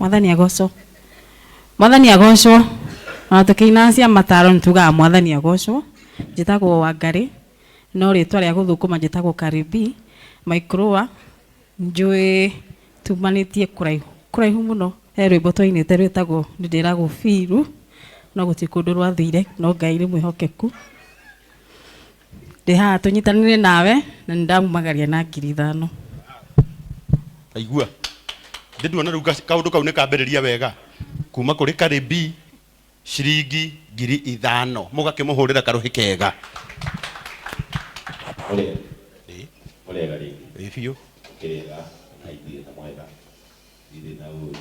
Mwathani agocwo. Mwathani agocwo. Ona tũkĩina cia mataro nĩ tugaga mwathani agocwo. Njĩtagwo Wangarĩ, no rĩtwa rĩa gũthũkũma njĩtagwo Karibi. Mike Rũa, njũĩ tumanĩtie kũraihu kũraihu mũno. He rwĩmbo twainĩte rwĩtagwo nĩ ndĩragwo biru, no gũtirĩ kũndũ rwathire, no Ngai nĩ mwĩhokeku. Ndĩ haha tũnyitanĩre nawe na nĩ ndamumagaria na 5,000. Aigua ndĩ nduona rĩu kaũndũ kau nĩ kambĩrĩria wega kuma kũrĩ Karibi ciringi 5,000 mũgakĩmũhũrĩra karũhĩ kega. Mũrĩega. Mũrĩega rĩngĩ. Ĩ biũ. Kĩrĩega na ithiĩ na mwega. Ndirĩ na ũru.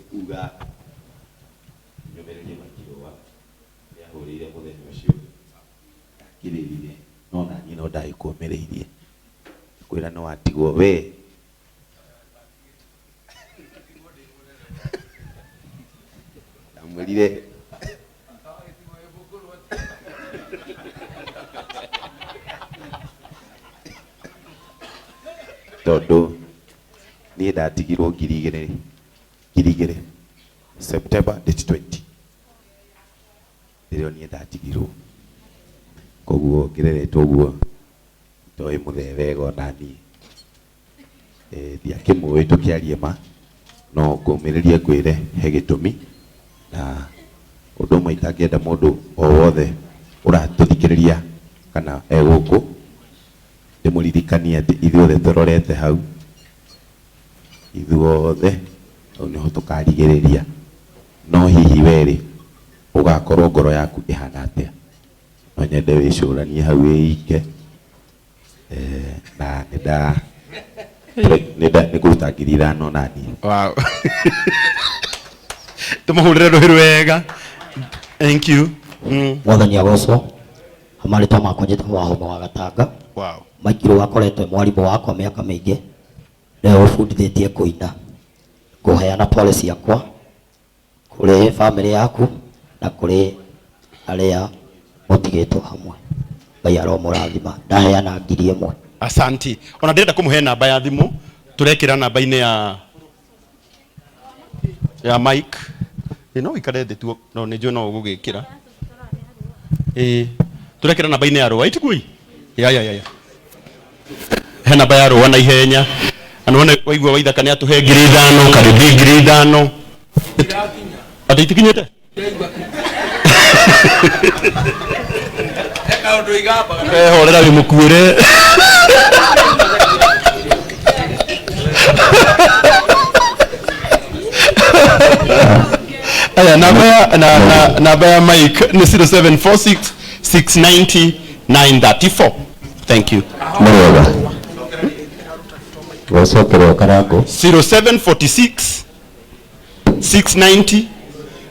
Kuga nyũmĩrĩrie Mike Rũa nĩ ahũrĩire mũthenya ũcio ndakĩrĩrire no naniĩ no ndagĩkũmĩrĩirie kwĩra nĩ watigwo we. Ndamwĩrire tondũ niĩ ndatigirwo 2,000 September date 20 rĩrĩa niĩ ndatigirwo, koguo ngĩreretwo ũguo ndoĩ mũthee wega ona niĩ. Ndiakĩmũĩ tũkĩarie ma, no ngũmĩrĩrie ngwĩre he gĩtũmi, na ũndũ ũmwe itangĩenda mũndũ o wothe ũratũthikĩrĩria kana e gũkũ ndĩmũririkanie atĩ ithuothe tũrorete hau, ithuothe hau nĩho tũkarigĩrĩria. No hihi werĩ ũgakorwo ngoro yaku ĩhana atĩa? No nyende wĩcũranie hau wĩike. Na nĩngũruta 5,000 naniĩ. Wow. Tũmũhũrĩre rũhĩ rwega. Thank you. Mwathani agocwo. Marĩtwa makwa njĩtagwo Wahoma wa Gatanga. Wow. Mike Rũa akoretwo e mwarimũ wakwa mĩaka mĩingĩ, nĩwe ũbundithĩtie kũina. Ngũheana pole ciakwa kũrĩ bamĩrĩ yaku na kũrĩ arĩa mũtigĩtwo hamwe. Ngai aromũrathima. Ndaheana 1,000. Asanti. Ona ndĩrenda kũmũhe namba ya thimũ, tũrekĩra namba-inĩ ya Mike. Ĩ, no ũikare thĩ tu, no nĩ njũĩ no ũgũgĩkĩra. Ĩ, tũrekĩra namba-inĩ ya Rũa, itikuo? Ya, ya, ya, ya. He namba ya Rũa na ihenya. Na nĩwona waigua Waithaka nĩ atũhe 5,000, Karibi 5,000. Atĩ itikinyĩte? Ehorera wĩ mũkuĩre. Aya, namba ya, na, na, namba ya Mike nĩ 0746 690 934. Thank you. Mũrĩega. Gũcokerwo Karango. 0746 690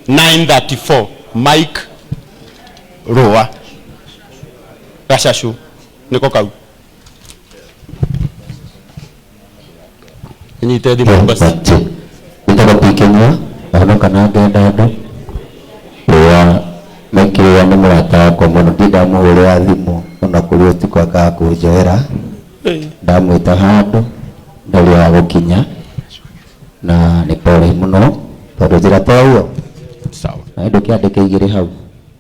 934. Mike Rũa. Gacacũ. Nĩko kau. Nyite thimũ basi. Njĩtagwo PK Nyua, ndahonoka na ngenda andũ. Rũa, Mike Rũa nĩ mũrata wakwa mũno, ndirĩ ndamũhũrĩra thimũ ona kũrĩ ũtukũ akaga kũnjoera. Ndamwĩta handũ ndarĩ wa gũkinya, na nĩ pole mũno tondũ njĩra to ĩyo. Sawa. Na ndũkĩandĩke 2 hau.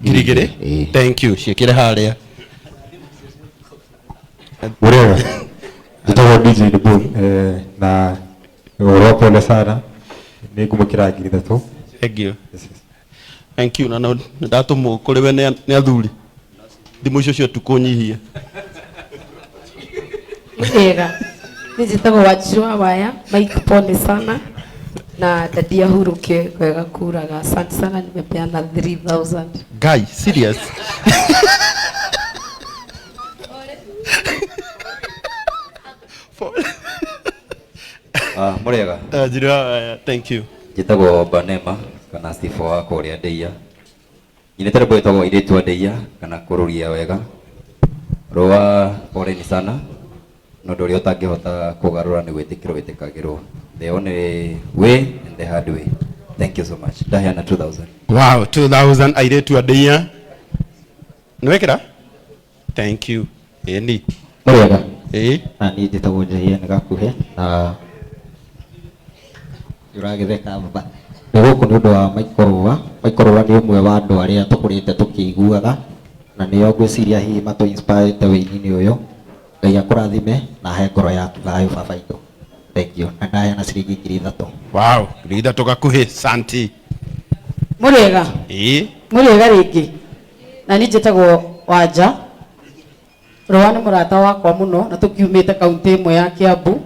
2,000? Ĩĩ. Thank you. Ciĩkĩre harĩa. Mũrĩega. Njĩtagwo DJ Dibul, na ũhoro pole sana. Nĩ ngũmũkĩra 3,000. Thank you. Yes, yes. Thank you. Na no ndatũmwo kũrĩ we nĩ athuri. Thimũ icio cia ũtukũ nyihie. Wega. Niĩ njĩtagwo Wanjiru wa Waya, Mike pole sana. Na dadi ahuruke wega kuraga. Asante sana, nimepeana 3,000. Guy, serious? Mũrĩega. Wanjiru wa Waya, thank you. Njĩtagwo Banema kana Steve wa kũrĩa Ndeia. Nyinĩte rwĩmbo rwĩtagwo Airĩtu a Ndeia kana Kũrũria Wega. Rũa poleni sana. No ũndũ ũrĩa ũtangĩhota kũgarũra nĩ gwĩtĩkĩrwo wĩtĩkagĩrwo. The only way and the hard way. Thank you so much. Ndaheana 2,000. Wow, 2,000 airĩtu a Ndeia. Nĩ wekĩra? Thank you. Ĩni. Mũrĩega. Ĩĩ. Na niĩ njĩtagwo Njahia nĩ gakuhĩ na ũragĩtheka baba. Nĩ gũkũ nĩ ũndũ wa Michael Rũa. Michael Rũa nĩ ũmwe wa andũ arĩa tũkũrĩte tũkĩiguaga na nĩo ngwĩciria hihi matũ inspire wĩini-inĩ ũyũ. Ngai akũrathime na ahe ngoro yaku thayũ baba itũ. Thank you. Na ndaheana ciringi 3,000. Wow, 3,000 gakuhĩ. Santi. Mũrĩega. Ĩĩ. Mũrĩega rĩngĩ. Na niĩ njĩtagwo Wanja. Rũa nĩ mũrata wakwa mũno na tũkiumĩte kaunti ĩmwe ya Kiambu.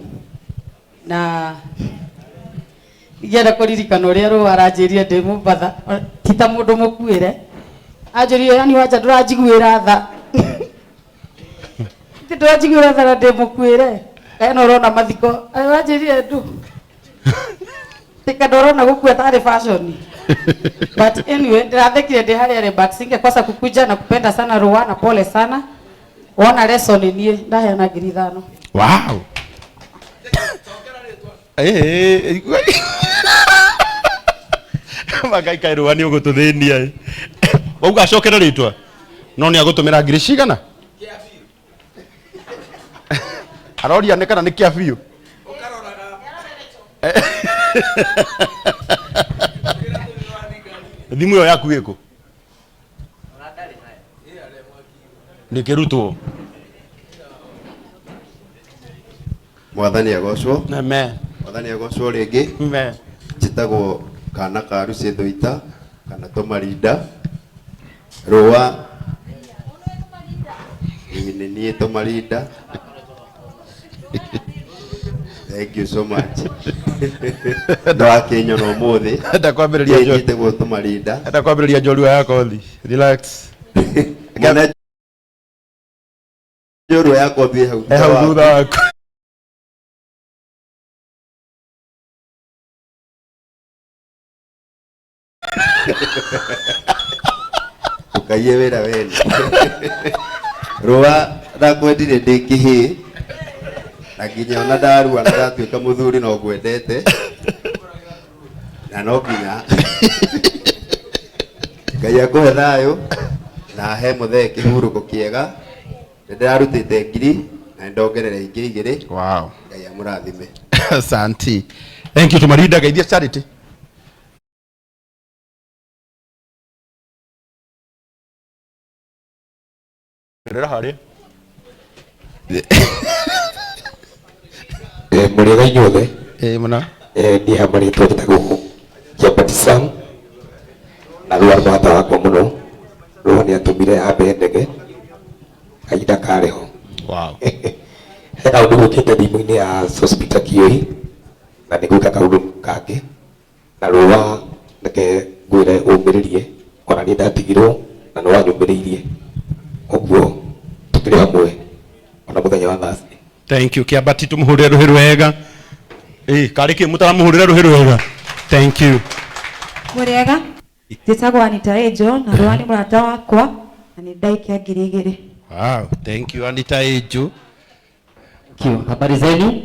Na ingĩenda kũririkana ũrĩa Rũa aranjĩrire ndĩ Mombatha, ti ta mũndũ mũkuĩre. Anjĩrire, yani Wanja ndũranjiguĩra tha. Ti ndũranjiguĩra tha na ndĩ mũkuĩre. Kana ũrona mathiko. Aranjĩrire ndũ. Tika ndũrona gũkua tarĩ fashion. But anyway, ndĩrathekire ndĩ harĩa rĩ, but singekosa kukuja na kupenda sana Rũa na pole sana. Wona lesson niĩ ndaheana 5,000. Wow. Eh, magaika Rũa nĩ ũgũtũthĩnia. Wauga acokere rĩtwa. No nĩ agũtũmĩra ngiri cigana? Aroria nĩ kana nĩ kĩa biũ. Thimũ ĩyo yaku ĩkũ? Ndĩkĩrutwo. Mwathani agocwo. Amen. Mwathani agocwo rĩngĩ. Amen. Njĩtagwo kana ka Lucy Thuita kana Tũmarinda. Rũa nĩ niĩ Tũmarinda. Thank you so much. Ndwakinyona ũmũthĩ. Ndakwambĩrĩria Niĩ njĩtagwo Tũmarinda. Ndakwambĩrĩria njorua ya kothi. Relax. Mwene njorua ya kothi hau. Eh, hau thutha waku. Ndũkaiye wĩra wene. Rũa ndakwendire ndĩ kĩhĩĩ na nginya ona ndarua na ndatuĩka mũthuri no ngwendete na no nginya Ngai akũhe thayũ na ahe mũthee kĩhurũko kĩega. Nĩ ndĩrarutĩte ngiri na nĩndongerera ingĩ 2. Wow. Ngai amũrathime. Asante. Thank you Tũmarinda. Geithia Charity. Rera harĩa. Mũrĩega inyuothe. Ĩĩ mũno. Niĩ hamwe rĩtwa njĩtagwo Kĩambati Sam na Rũa nĩ mũrata wakwa mũno. Rũa nĩ atũmire ambe ndege kahinda karĩ ho. Wow. He kaũndũ gũkĩte thimũ-inĩ ya Sospeter Kioi na nĩ gwĩka kaũndũ kangĩ na Rũa reke ngwĩre ũmĩrĩrie ona niĩ ndatigirwo na nĩ wanyũmĩrĩirie ũguo tũkĩrĩ hamwe ona mũthenya wa Thursday. Thank you Kĩambati, tũmũhũrĩre rũhĩ rwega. Ĩĩ, karĩ kĩ mũtaramũhũrĩra rũhĩ rwega. Thank you. Mũrĩega, njĩtagwo Anita Angel na Rũa nĩ mũrata wakwa na nĩ ndaikia 2,000. Wow, thank you Anita Angel. Thank you. Habari zenu?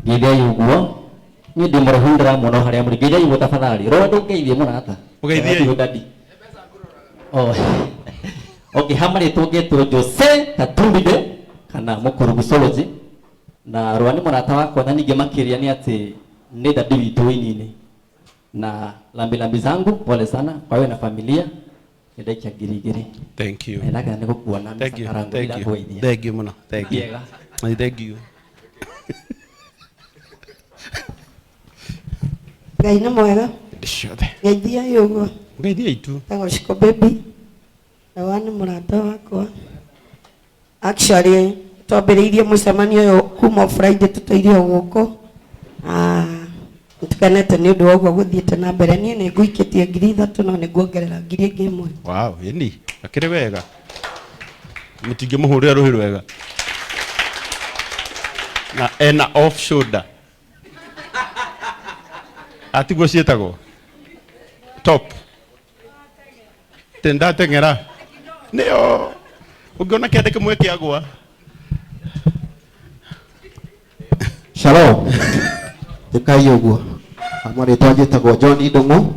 Ngeithiai ũguo. Niĩ ndĩ mũraihu ndĩramuona o harĩa mũrĩ. Ngeithiai ũguo tafadhali. Rũa ndũngeithie mũrata. Mũgeithiei. Daddy. Oh. Okay, hama rĩtwa ngetwo Jose Katumbide kana Mũkurugusology na Rũa nĩ mũrata wakwa na ningĩ makĩria nĩ atĩ nĩ dadi witũ wĩini-inĩ na lambi lambi zangu pole sana kwa wewe na familia nĩndaikia 2,000. Thank you. Na ndakena nĩ gũkuona Thank you. mĩcakara Thank you. ndakũgeithia. Thank you mũno. Thank you. Kĩega. Thank you. Ngai nĩ mwega. Hĩndĩ ciothe. Ngeithiai ũguo. Ngeithiai tu. Njĩtagwo Shiko Baby. Rũa nĩ mũrata wakwa. Actually twambĩrĩirie mũcemanio ũyũ kuma Friday tũtũire o gũkũ. Nĩtũkenete nĩ ũndũ wa ũguo gũthiĩte na mbere. Niĩ nĩ ngũikĩtie 3,000 no nĩ nguongerera ngiri ĩngĩ ĩmwe. Wow, ĩni, akĩrĩ wega. Mũtingĩmũhũrĩra rũhĩ rwega. Na ena off shoulder. Atiguo ciĩtagwo? Top. Tindateng'era. Nĩyo. Ũngĩona kĩande kĩmwe kĩagwa. Shalom. Njĩkai ũguo. Marĩtwa njĩtagwo John Ndung'u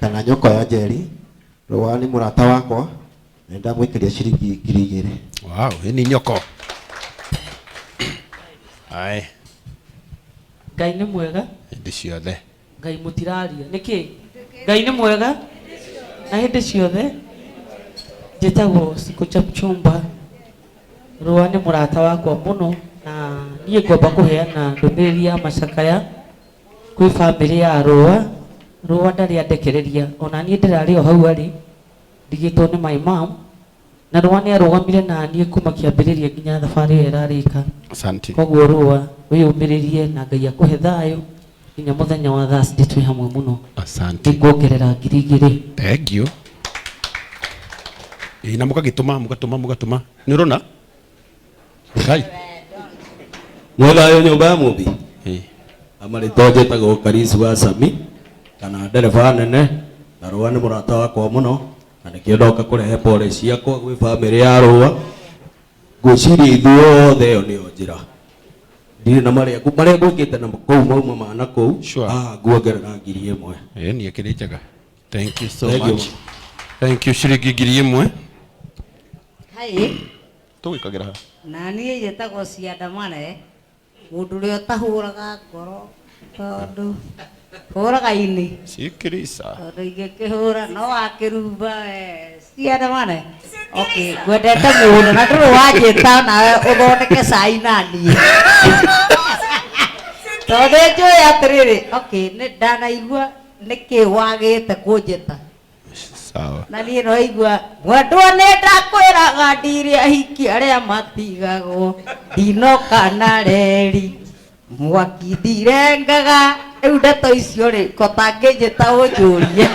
kana nyoko ya Njeri. Rũa nĩ mũrata wakwa na nĩndamũikĩria ciringi 2,000. Wow, ĩni nyoko. Aye. Ngai nĩ mwega Hĩndĩ ciothe. Ngai mũtiraria nĩkĩ Ngai nĩ mwega na hĩndĩ ciothe. Njĩtagwo Sikucha Mchumba. Rũa nĩ mũrata wakwa mũno na niĩ ngwamba kũheana ndũmĩrĩri ya macakaya kwĩ bamĩrĩ ya Rũa. Rũa ndarĩ andekereria ona niĩ ndĩrarĩ o hau arĩ ndigĩtwo nĩ my mom na Rũa nĩ arũgamire na niĩ kuma kĩambĩrĩria nginya thabarĩ ĩyo ĩrarĩka. Asante. Koguo Rũa wĩyũmĩrĩrie na Ngai akũhe thayũ nginya mũthenya wa Thursday twĩ hamwe mũno. Asante. Nĩnguongerera 2000. Thank you. Ĩ na mũgagĩtũma mũgatũma mũgatũma. Nĩ ũrona? Ngai. Mwethayo nyũmba ya mũmbi amarĩtwa njĩtagwo Karisi wa Sami kana ndereba nene na Rũa nĩ mũrata wakwa mũno na nĩkĩo ndoka kũrehe pole ciakwa gwĩ bamĩrĩ ya Rũa. Ngwĩciria ithuothe ĩyo nĩyo njĩra. Ndirĩ na marĩa marĩa ngwĩkĩte na kũu mauma ma na kũu haha nguongerera 1000. Ĩ niĩ kĩrĩ njega. Thank you so Thank you. much. Thank you ciringi 1000. Hai. Tũgwĩkagĩra haha. Na niĩ njĩtagwo Ciandamane, mũndũ ũrĩa ũtahũraga ngoro tondũ hũraga ini. Sikirica. Tondũ ingĩkĩhũra no wakĩrumba we. Ciandamane. Okay, ngwendete mũno na ndũrĩ wanjĩta nawe ũthondeke cai na niĩ. Tondũ njũĩ atĩrĩrĩ, okay, nĩ ndanaigua nĩkĩ wagĩte kũnjĩta. Sawa. Na niĩ no igua mwendwa nĩ ndakwĩraga ndirĩ ahiki arĩa matigagwo ndinoka na reri mwaki ndirengaga. Rĩu ndeto icio rĩ ko tangĩnjĩta ũnjũrie.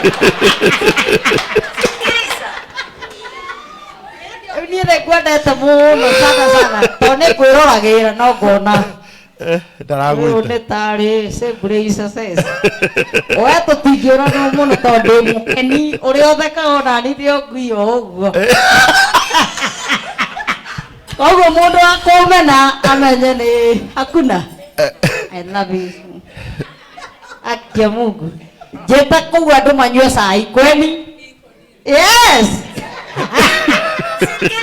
Rĩu niĩ nĩ ngwendete mũno sana sana tondũ nĩ kwĩroragĩra no ngona Ndaragwĩta. Rĩu nĩ tarĩ cebure success. We tũtingĩũranwo mũno tondũ ndĩ mũkeni ũrĩa ũthekaga ona niĩ ndĩ o ngui o ũguo. Koguo mũndũ wa kũmena amenye nĩ hakuna. I love you. Akia Mungu. Njĩta kũu andũ manyue cai kweni. Yes.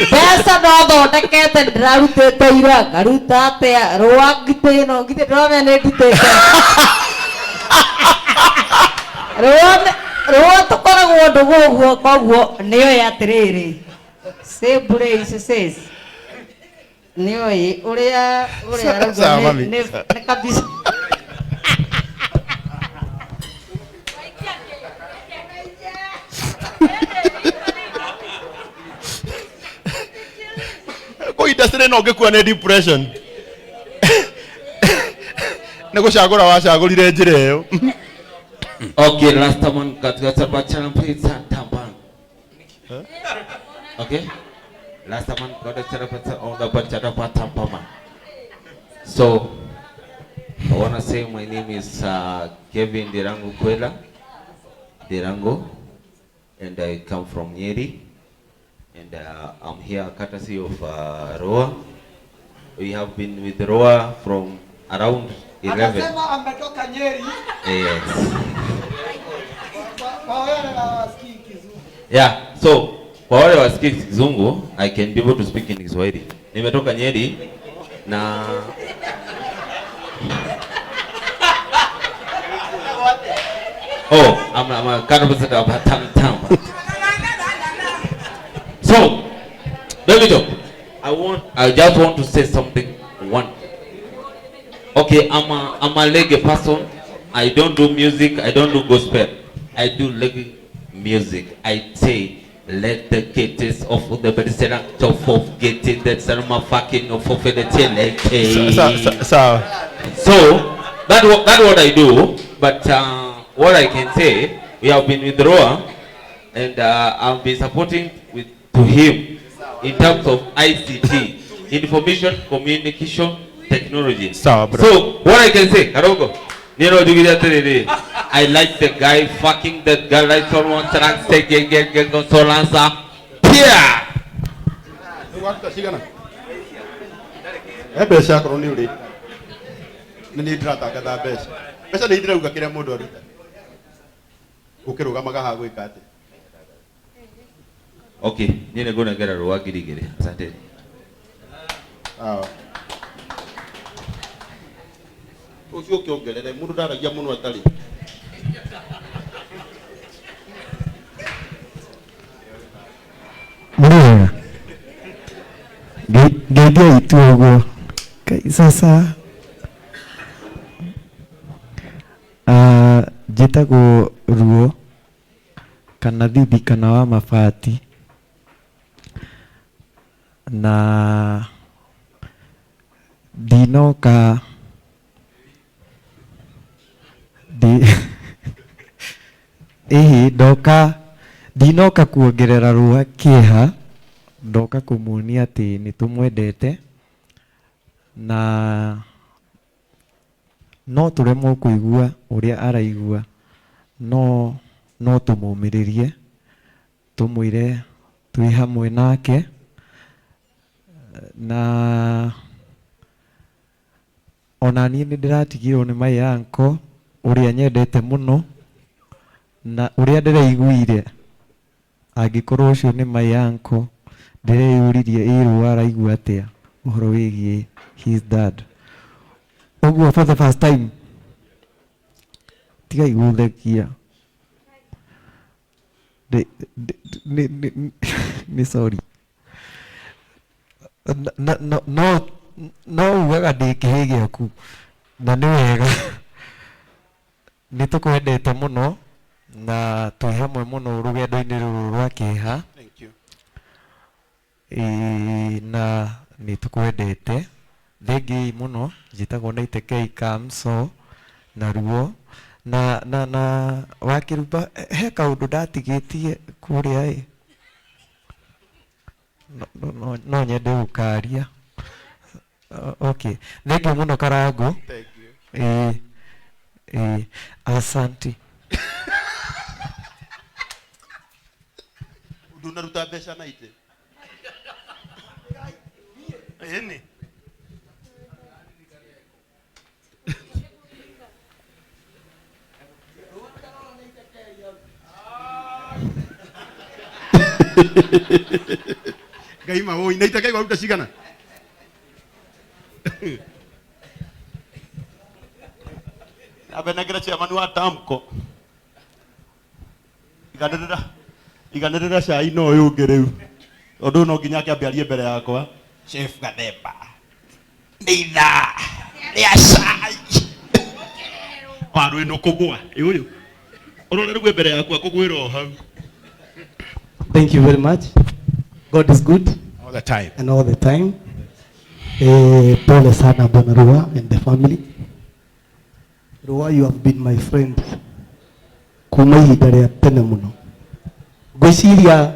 Mbeca no thondekete ndĩrarutĩte ira ngaruta atĩa Rũa ngitĩ ĩno ngitĩ ndĩramenya nĩ ndutĩte. Rũa tũkoragwo ndũgũ ũguo koguo nĩoĩ atĩrĩrĩ Sebure ici says nĩoĩ ũrĩa ũrĩa arauga Sawa, mami. nĩ kabisa. Kũ industry ĩno ũngĩkua nĩ depression. Nĩ gũcagũra wacagũrire njĩra ĩyo. Okay, last time katika chapa cha pizza tampan. Okay? Last time got a chapa on the chapa tampama. So I want to say my name is Kevin Dirango Kwela Dirango, and I come from Nyeri, and I'm here courtesy of Roa. We have been with Roa from around 11. Anasema ametoka Nyeri. Yes. Kwa wale hawasikii Kizungu. Yeah, so kwa wale wasikii Kizungu, I can be able to speak in Kiswahili. Nimetoka Nyeri na oh, I'm a kind of person of tam tam. So, baby talk. I just want to say something one. Okay, I'm a reggae person. I don't do music, I don't do gospel. I do reggae music. I say let the kitties off the bed top of getting that some fucking of the tele. So that what I do, but what I can say, we have been with Roa, and I've been supporting to him in terms of ICT, information communication technology. Sawa, bro. So what I can say, Karogo, I like the guy fucking that guy like someone trying to get so lancer. Yeah. Mbeca akorwo nĩ ũrĩ nĩ niĩ ndĩratangatha mbeca. Mbeca nĩ ndirauga kĩrĩa mũndũ aruta. Ũkĩrũgamaga haha gwĩka atĩa? Okay, niĩ nĩngũnengera rũa 2000. Asante. Sawa. Ũcio ũkĩongerere mũndũ ndaragia mũno atarĩ. Mũrĩega? Ngeithia itu ũguo. Ngai sasa Ah, njĩtagwo Ruo kana Thithi kana wa Mabati na ndinoka ndi ĩhĩ ndoka ndinoka kuongerera Rũa kĩeha, ndoka kũmuonia atĩ nĩ tũmwendete na no tũremwo kũigua ũrĩa araigua no no tũmũmĩrĩrie tũmwĩre twĩ hamwe nake na ona niĩ nĩ ndĩratigirwo nĩ my uncle ũrĩa nyendete mũno na ũrĩa ndĩraiguire angĩkorwo ũcio nĩ my uncle ndĩreyũririe ĩ Rũa araigua atĩa ũhoro wĩgiĩ his dad. Ũguo for the first time tigai gũthekia nĩ sorry no no no no ugaga ndĩ kĩhĩ gĩaku na nĩ wega. Nĩ tũkwendete mũno na twĩ hamwe mũno rũgendo-inĩ rũrũ rwa kĩeha. Thank you. Ĩĩ na nĩ tũkwendete. Thengiũi mũno, njĩtagwo Naite K Kamso na ruo na na na wakĩrumba he kaũndũ ndatigĩtie kũrĩa ĩ no, no, no, no nyende gũkaria. Okay, thengiũ mũno Karangũ. Thank you. Ĩĩ ĩĩ asanti. Ndũnaruta mbeca Naite. Ĩni. Ngai mawoi Naite K waruta cigana? Ambe nengere chairman wa Tamco. Iganĩrĩra iganĩrĩra cai na ũyũ ũngĩ rĩu. Tondũ no nginya akĩambe arie mbere yakwa. Chef Gathemba. Nĩ ithaa rĩa cai. Waru ĩno kũgũa. Ĩ ũyũ. Ũrore rĩu mbere yakwa kũgwĩra o hau. Thank you very much. God is good. All the time. And all the time. Pole sana Bwana Rua and the family. Rua, you have been my friend kuma ihinda rĩa tene mũno. Ngwĩciria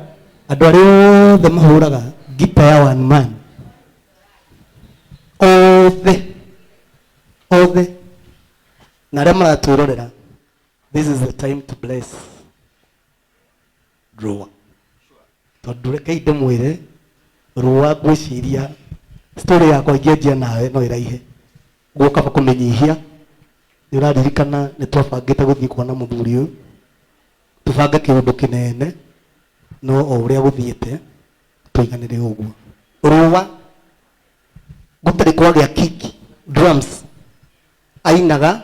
andũ arĩa othe mahũraga ngita ya one man othe othe na arĩa maratwĩrorera, this is the time to bless Rua. Tondũ rekei ndĩmwĩre Rua, ngwĩciria story yakwa ingĩanjia nawe no ĩraihe. Ũguo kaba kũmĩnyihia. Nĩ ũraririkana nĩ twabangĩte gũthiĩ kuona mũthuri ũyũ tũbange kĩũndũ kĩnene, no o ũrĩa gũthiĩte tũiganĩre ũguo. Rũa gũtarĩ kwagĩa kiki drums ainaga,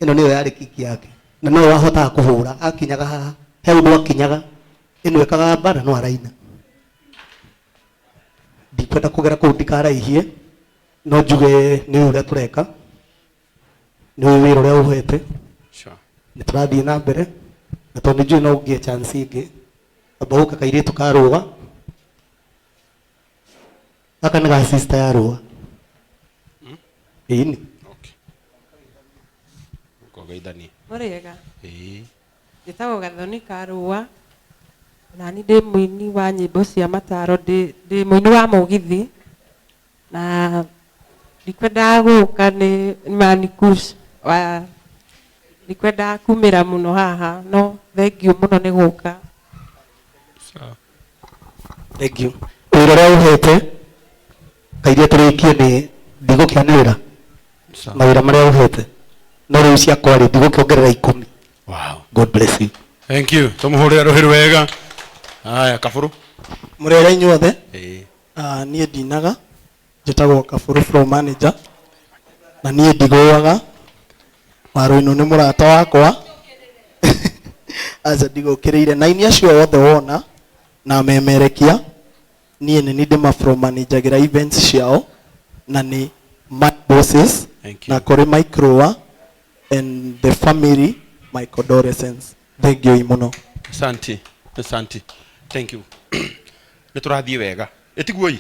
ĩno nĩyo yarĩ kiki yake na noyo wahotaga kũhũra. Akinyaga haha he ũndũ akinyaga ĩno ĩkagamba na no araina. Ndikwenda kũgera kũu ndikaraihie, no njuge nĩ ũrĩa tũreka, nĩ ũyũ wĩra ũrĩa ũhete. Sure. Nĩ tũrathiĩ na mbere na tondũ nĩ njũĩ no ũngĩe chance ĩngĩ, amba gũka kairĩtu ka Rũa gaka nĩ ga sister ya Rũa. Ĩni. Kũgeithania. Mũrĩega? Ĩĩ. Njĩtagwo Gathoni ka Rũa na ni ndĩ mũini wa nyĩmbo cia mataro, ndĩ mũini wa mũgithi na ndikwendaga gũka nĩ Manikush wa ndikwendaga kumĩra mũno haha, no thengiũ mũno nĩ gũka. Sawa. Thank you. Wĩra ũrĩa ũhete kairia tũrĩkie nĩ ndigũkĩanĩrĩra Sawa. mawĩra marĩa ũhete, no rĩu ciakwa rĩ ndigũkĩongerera 10. Wow. God bless you. Thank you. Tũmũhũrĩre rũhĩ rwega. Haya, Kabũrũ. Mũrĩega inyuothe. Ĩĩ. Niĩ ndinaga, njĩtagwo Kabũrũ floor manager na niĩ ndigũaga. Maruinu nĩ mũrata wakwa aca ndigũkĩrĩire na aini acio othe wona na memerekia niĩ nĩ niĩ ndĩmafromanĩnjagĩra events ciao na nĩ my bosses. Thank you. Na kũrĩ Mike Rũa and the family, my condolences, thank you mũno. Asante, asante, thank you. Nĩ tũrathiĩ wega, ĩtiguo i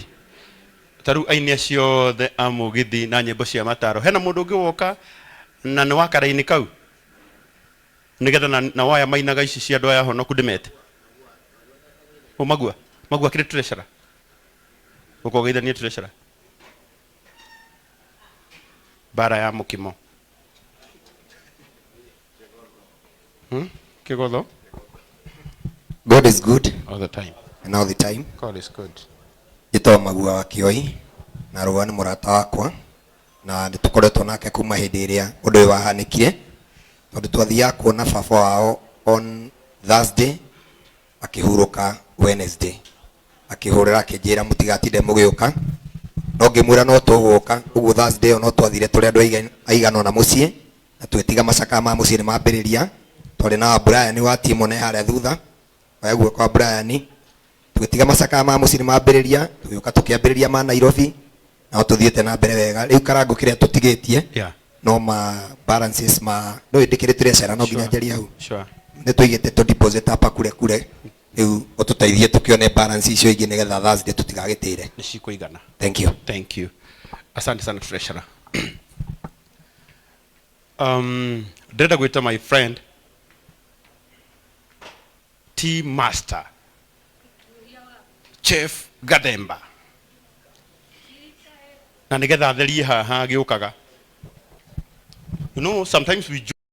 ta rĩu aini acio othe a mũgithi na nyĩmbo cia mataro, hena mũndũ ũngĩ woka na nĩ wa karaini kau nĩgetha na waya mainaga ici cia andũ aya honoku ndĩmete o magua magua kĩrĩ treasurer ũkogeithania treasurer bara ya mũkimo. Kĩgotho. God is good. All the time. And all the time. God is good. Njĩtagwo Magua wa Kĩoi na Rũa nĩ mũrata wakwa na nĩ tũkoretwo nake kuma hĩndĩ ĩrĩa ũndũ ũyũ wahanĩkire, tondũ twathiaga kuona baba wao on Thursday, akĩhurũka Wednesday, akĩhũrĩra akĩnjĩra mũtigatinde mũgĩũka, no ngĩmwĩra no tũgũka. Ũguo Thursday ĩyo no twathire tũrĩ andũ aigana ũna mũciĩ na twĩtiga macakaya ma mũciĩ nĩ mambĩrĩria. Twarĩ na Brian wa timu ne harĩa thutha oya guoko wa Brian, tũgĩtiga macakaya ma mũciĩ nĩ mambĩrĩria, tũgĩũka tũkĩambĩrĩria ma Nairobi nao tũthiĩte na mbere wega. Rĩu karango kĩrĩa tũtigĩtie no ma balances ma no ndĩkĩrĩ treasurer no nginya njarie hau. Nĩ tũigĩte tũ deposit hapa kure kure, rĩu ũtũteithie tũkĩone balance icio ingĩ nĩgetha Thursday tũtigagĩtĩre. Nĩ cikũigana. Thank you. Thank you, asante sana treasurer. Ndĩrenda gwĩta my friend Tea Master Chef Gathemba na nigetha atherie haha agĩũkaga. You know, sometimes we